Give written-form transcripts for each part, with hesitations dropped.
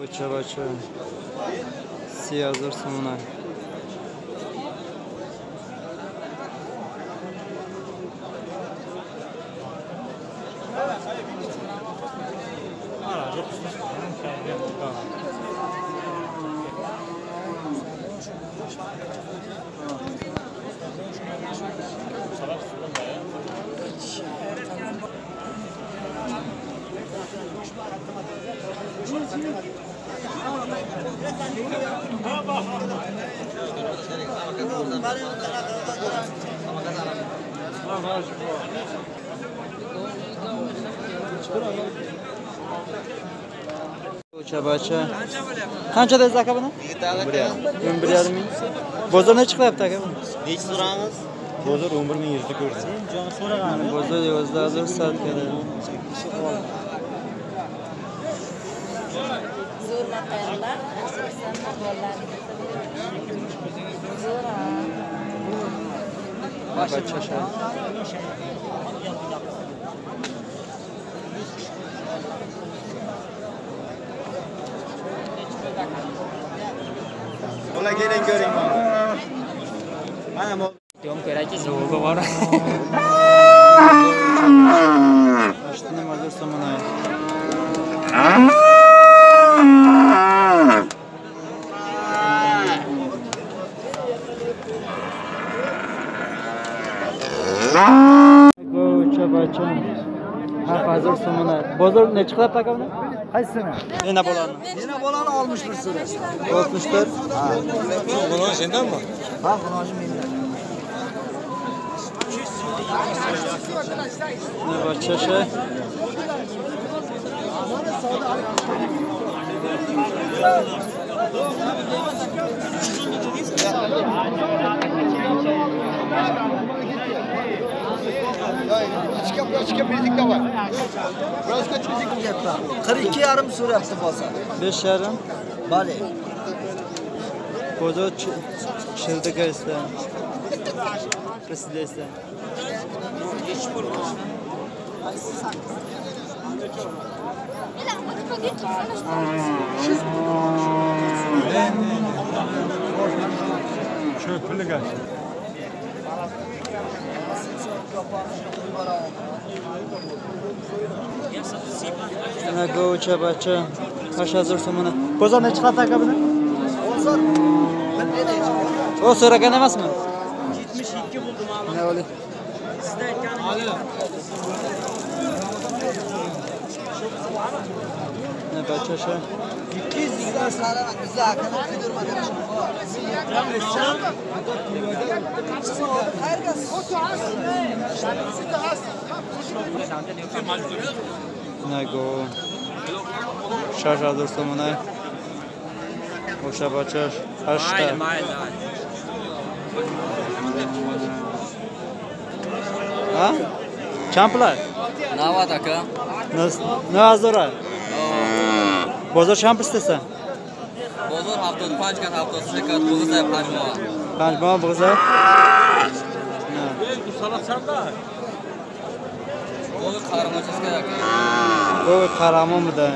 Бача бача 30,000 сомона. Bacha. Qancha dedingiz aka buni? 11,5 ming. Bozor necha qilyapti aka buni? Necha so'ramiz? Bozor 11,100 da ko'rsin. Bozor 11,000 sotkada. Zo'r maqaylar, asosan bolalar. Zo'r. Bacha sha. Bola keling ko'ring mana. Mana mol. Yom kerakki zo'rga bor. 8,5 so'mona. Go'cha bacha 7,000 so'mona. Bozor necha qilyapti aka buni? Qaysini? Nena bolani. Nena bolani 61 so'rashdi. 64. Ha. Buni sendanmi? Ha, buni mendan. Ne bachashi? Ichka birlikda var. Biraz kaç birlik yaptı. 42,5 so'rayapti bozor. 5,5. Bale. Bozor childiga esa. Presidesa. Çöplük aç. Mana go'cha bacha 8,000 so'mona. Bozor necha qiladi aka buni? Bozor O so'ragan emasmi? 72 buldim abi. Ne oldu? Sizda aytganingiz. Ne bacha sha? 200 sarı bizi hakkında kıydırmadı. Nego 6,000 so'mona. O'sha bacha 8. Ha? Champlar? Navad aka. 9,000. Bozor чанд пурсидеса? Бозор 75 кат 73 кат буғза 5 моҳ. 5 моҳ буғза? Бози қаҳрамончиска aka. Бози қаҳрамон буда.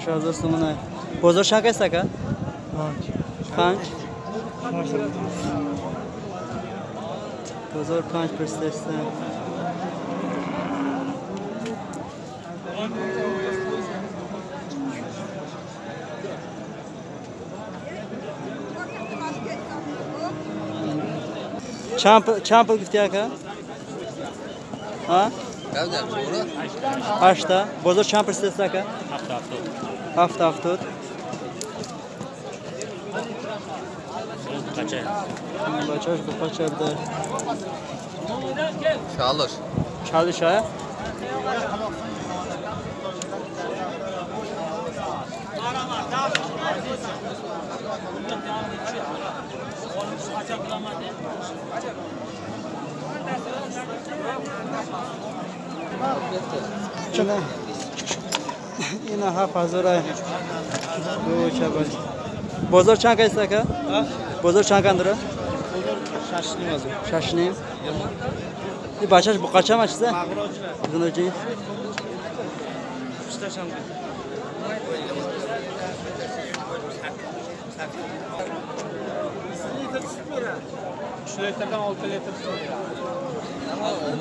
6,000 сомона. Бозор чанд каст ака? 5. Бозор 5 пурсидеста. Чанд пул гуфти ака? Ha? 8. Bozor чанд пурсидеста ака? 7,7. Qacha. Bachash bu qacha bda. Chalish. Chalish ha? Ина 7000. Гӯча бач. Бозор чанд кайст ака? Бозор чанд кандира? 6.5. 6.5. И бачаш буқача ма чиза? Мағроҷи.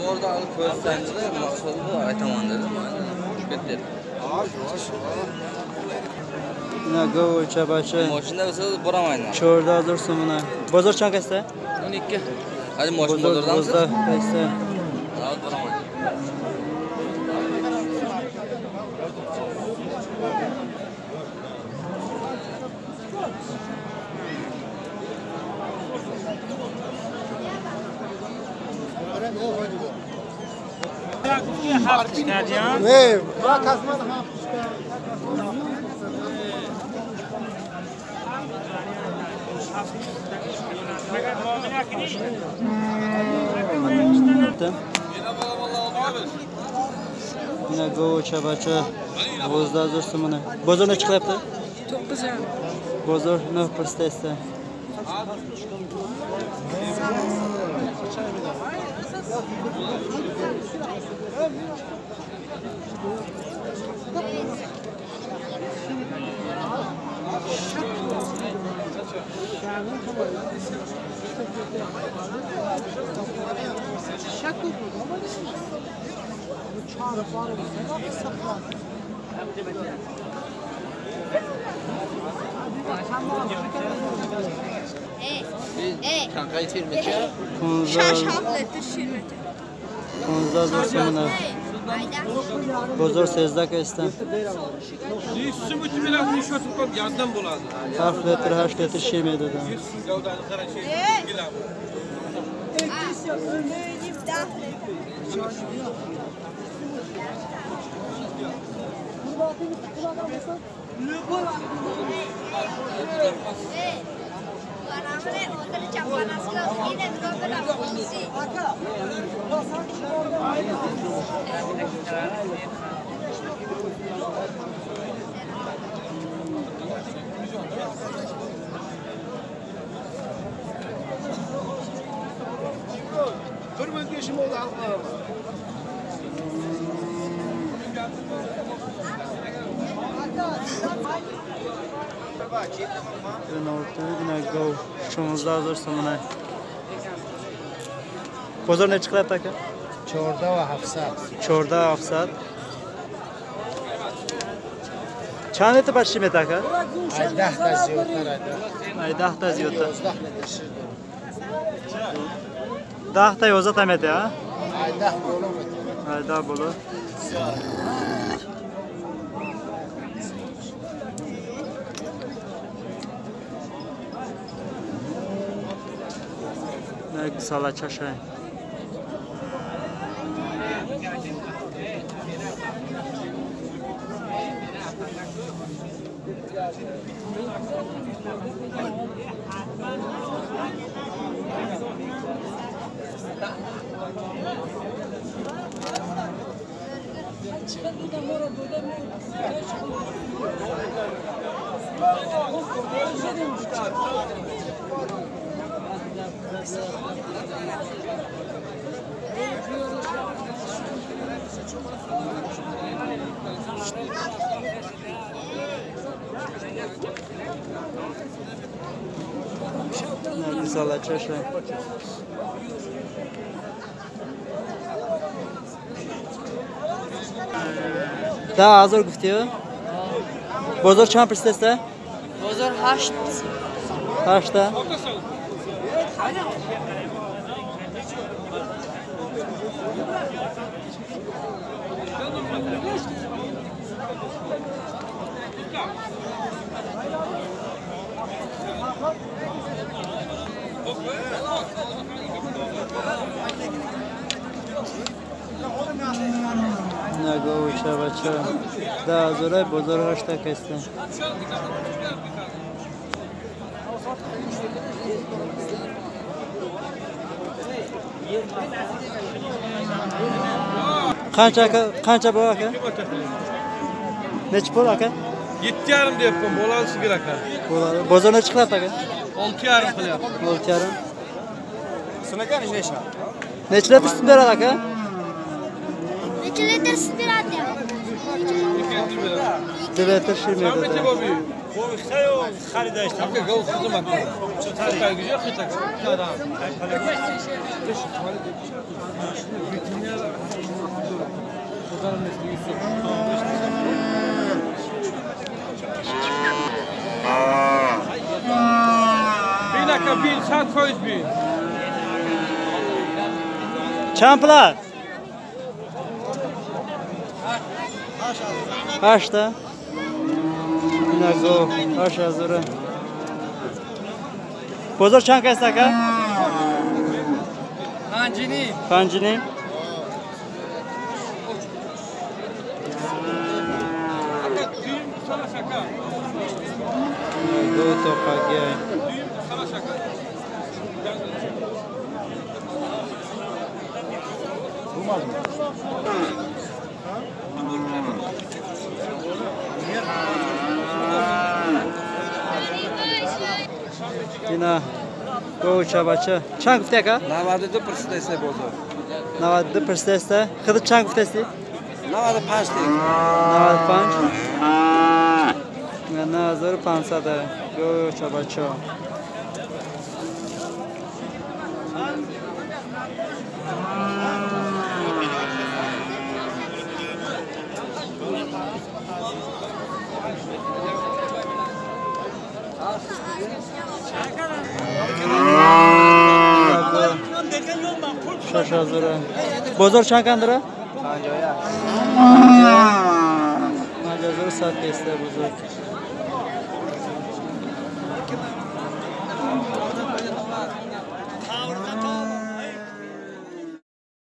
Orada alıp ko'rsangizda maqsadni aytaman dedim. Ketdi. Ина гӯча бача. Mashina bo'lsa boramayman. 14000 сомона. Бозор чанд кайста? 12. Hadi mashina bozordamiz. Бозор кайста? Boraman. Ина гӯча бача 12000 сомона. Бозор necha qilyapti? 9.5. Бозор 9 пурсидааст. Понздаҳ сомона. Бозор 13 кайста. 7 литр 8 литр шир медодам. Ина гов 16000 сомона. Бозор necha qilyapti aka? 14700. 14700. Чанд литр ба шир медиҳад aka? 10 та зиёдтар. 10 та зиёдтар. 11 литр шир дорад. 10 та 11 та медиҳад, а? 10 боло медиҳад. 10 боло. Салачаша. Салачаша. 10000 гуфтӣ? Бозор чанд пурсидааст? Бозор 8. 8 та? Нагӯча бача. 10000 бозор 8 та кайста. Qancha aka? Qancha bu aka? Nechi pul aka? 7,5 deyapman, bolali sigir aka. Bo'ladi. Bozor nechi qilyapti aka? 6,5 qilyapti. 6,5. Sunakan necha? Necha litr sut beradi aka? Necha litr sut beradi? 2 litr shir beradi. Bin aka, bin, 100% bin. Çamplar. 8. Nago, 8,000. Bozor чанд каст ака? 5.5. 5.5. Nago toqaga. Ина говча бача. Чанд гуфти ака? 92 пурсидааст бозор. 92 пурсидааст. Худат чанд гуфтасти? 95 дейм. 95. 9500 говча бача. 6,000. Bozor чанд кандра? 51. 5100 бозор.